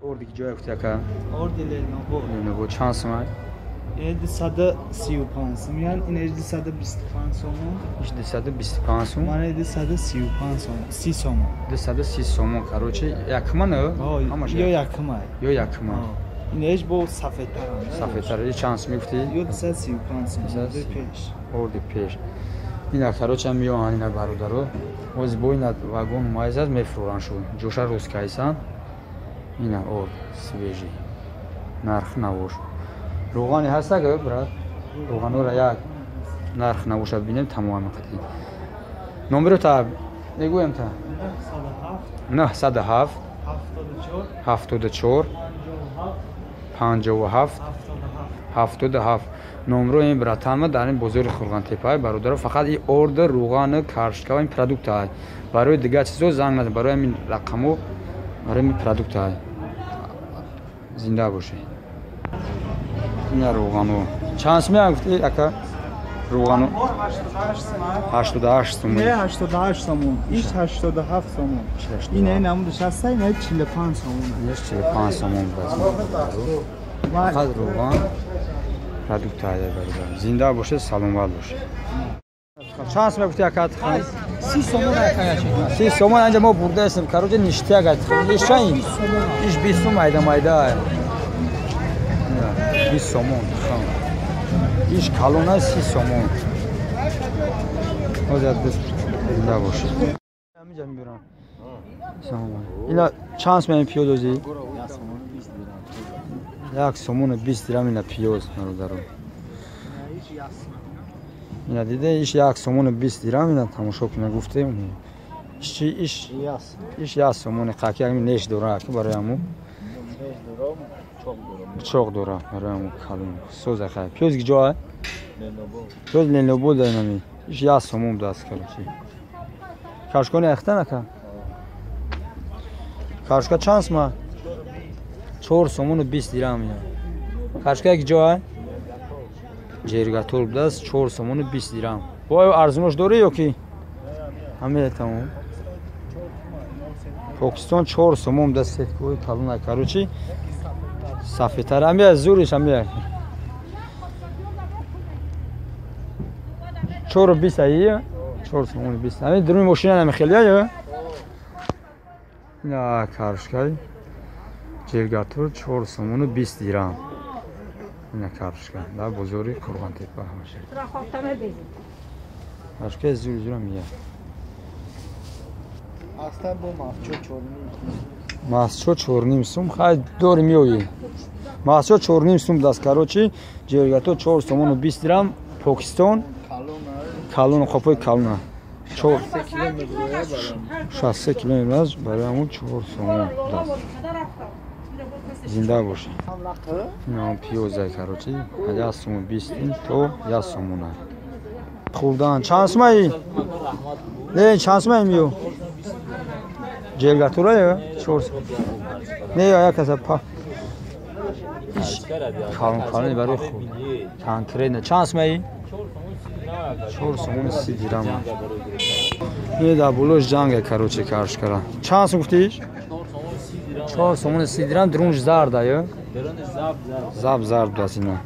Орди ки ҷоя гуфти ака? Орди Леново. Леново чанд сум? 235 сум, яъне ин 225 сомон. Иш 225 сум. Мана 235 сом, 30 сомон. 230 сомон, короче, якма не? Ҳамаш ё якма. Ё якма. Инеш бо сафедтар. Сафедтар. И чанд сум гуфти? Ё 235 сум. Орди пеш. Орди пеш. Ина, короче, миёҳан ина бародаро. Оз бо ина вагон майзад мефурӯранд шу. Ҷоша рӯз кайсан. Ина орд свежий. Нарх навош. Рӯғане ҳаста га брат? Рӯғанора як нарх набошад бинем тамоми қатъи. Номеро та мегӯем та? 907 74 57 77. Номро ин братанма дар ин бозори Хурғантепа бародаро фақат ин ордер рӯған каршка ва ин продукт барои дигар чизо занг назан, барои ҳамин рақамо, барои ҳамин продукт. Зинда бошед. Ина рӯғано чанд сум гуфти ака? Рӯғано 88 сум. Не 88 сомон, иш 87 сомон. Ин намудаш ҳаст, ин 45 сомон. Иш 45 сомон бас. Фақат рӯған продукт бародар. Зинда бошед, саломат бошед. Чанд сум гуфти ака? 30 сомон ака. 30 сомон анҷа мо бурдаестем. Короче, ништяк аст. Иш чанд? Иш 20 сум майда майда. 20 сомон. Иш калона 30 сомон. Ҳозир зинда бошед. Ҳаминҷа мебирам. Салом. Ина чанд сум пиёз озӣ? 1 сомон 20 дирам ина пиёз бародаро. Ина диде иш 1 сомон 20 дирам ина тамошо кунед гуфтем. Иш чи иш? Иш 1 сомон қаки ҳамин неш дора ки барои ҳаму. Пичоқ дора барои ҳаму калон. Соза хай. Пиёз ки ҷо? Пиёз Ленобод инами. Иш 1 сомон даст короче. Кашкони ахта нака? Кашка чанд сум? 4 сомон 20 дирам ина. Кашка ки ҷо? Ҷергатол будаст 4 сомон 20 дирам. Вой арзунош дорӣ ё ки? Ҳамин тамом. Покистон 4 сомон даст сеткои калона короче. Сафедтар ҳамия зуриш ҳамия. 4.20 ай? 4 сомон 20. Ҳамин дуруни мошина намехелия ё? Ина каршкай. Ҷергатур 4 сомон 20 дирам. Ина каршка дар бозори Қурғонтепа ҳамаша. Каршка зур зур мия. Аста бо мафчо 4.5. Масчо 4.5 сум хай дори миёӣ. Масчо 4.5 сум даст короче, ҷергато 4 сомон 20 дирам, Покистон калон қопои калона. 63 кило мебарад барои ҳамун 4 сомон даст. Зинда бошед. Ина пиёзай короче, 1 сомон 20 то 1 сомон. Хурдан чанд сумаи? Не, чанд сумаи миё? Ҷергатура ё? 4 сом. Не, я каса па. Калон калон барои худ. Конкретно чанд сумаи? 4 сомон 30 дирам. Не да булош ҷанга короче каршкара. Чанд сум гуфтиш? 4 сомон 30 дирам, друнж зарда ё? Заб зард даст ина.